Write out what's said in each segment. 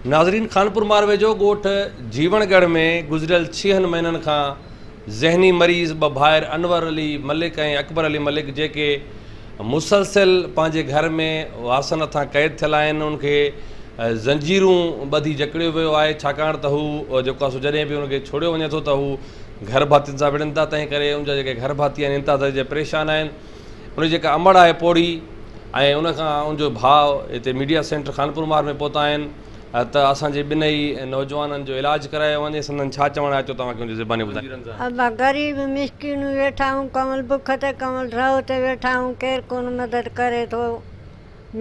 ناظرين خانپور ماروي جو ڳوٺ جيوڻ ڳڙهه ۾ گذريل ڇهن مهينن کان ذهني مريض ٻه ڀائر انور علي ملڪ ۽ اڪبر علي ملڪ جيڪي مسلسل پنهنجي گهر ۾ وارثن هٿان قيد ٿيل آهن ان کي زنجيرون ٻڌي جڪڙيو ويو آهي ڇاڪاڻ ته هو جيڪو آهي سو جڏهن به ان کي ڇوڙيو وڃي ٿو ته هو گهر ڀاتين سان وڙهن ٿا تنهن ڪري ان جا جيڪي گهر ڀاتي آهن انتها درجي جا پريشان آهن ان جي جيڪا امڙ آهي پوڙهي ۽ ان کان ان جو ڀاء هتي ميڊيا سينٽر خانپور مار ۾ پهتا آهن ته اسان جي ٻنهي نوجوانن جو علاج ڪرايو وڃي سندن ڇا چوڻ آهي اچو توهان کي ان جي زباني ٻڌايون. ابا غريب مسڪين ويٺا آهيون ڪنول بک تي ڪنول رهو تي ويٺا آهيون ڪير ڪونه مدد ڪري ٿو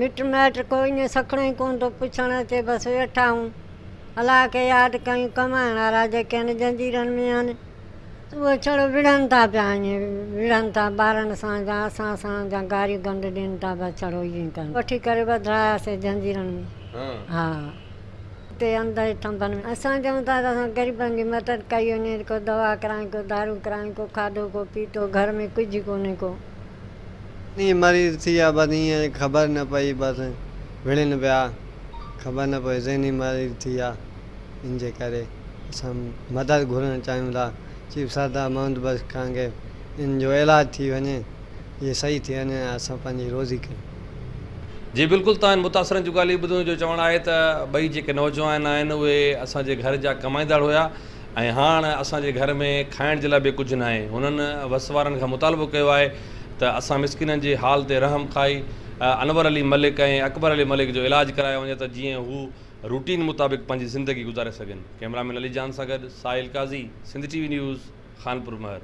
مٽ مائٽ ڪو ائين سکڻو ئي ڪونه ٿو پڇڻ اچي بس ويٺا آهيون الله کي ياد ڪيون ڪمائڻ وارا جيڪي آهن جنجيرن ۾ آهن. اهي ڇڙو وڙهن ٿا پيا ائين وڙهن ٿا ٻارن سان جا اسان سان جا گاريون گند ڏين ٿا بس ڇڙو ائين ئي ڪن وٺي ڪري ٻڌراياسي جنجيرن ۾ ها اتي اندر ٿنڀن ۾ اسان چئون ٿا ته اسان غريبن جي مدد ڪئي وڃي ڪو دوا ڪرايون ڪو دارو ڪرايون ڪو کاڌو ڪو پيتو گهر ۾ ڪجهه ڪونهي ڪو. ائين مريض ٿي ويا بس ائين خبر نه پئي بس وڙهن پيا خبر نه پئي ذهني مريض ٿي ويا ان جي ڪري اسان مدد گهرڻ چاهيون ٿا چيف سردار محمد بخش خان کي ان جو علاج ٿي وڃي اهي صحيح ٿي وڃن ۽ اسان پنهنجي روزي ڪريون. جي بلڪل توهان متاثرن جون ڳالهيون ٻڌيون جو چوڻ آهي ته ٻئي جيڪي نوجوان آهن اهي اسان جي گهر جا ڪمائيندڙ هيا ۽ هاڻ اسان جي گهر ۾ کائڻ جي لاء به ڪجهه ناهي هنن وس وارن کان مطالبو ڪيو آهي ته اسان مسڪينن جي حال تي رحم کائي انور علي ملڪ ۽ اڪبر علي ملڪ جو علاج ڪرايو وڃي ته جيئن هو روٽين مطابق پنهنجي زندگي گذاري سگهن. ڪئميرا مين علي جان سان گڏ Sahil Qazi, Sindh T V news, Khanpur Mahar.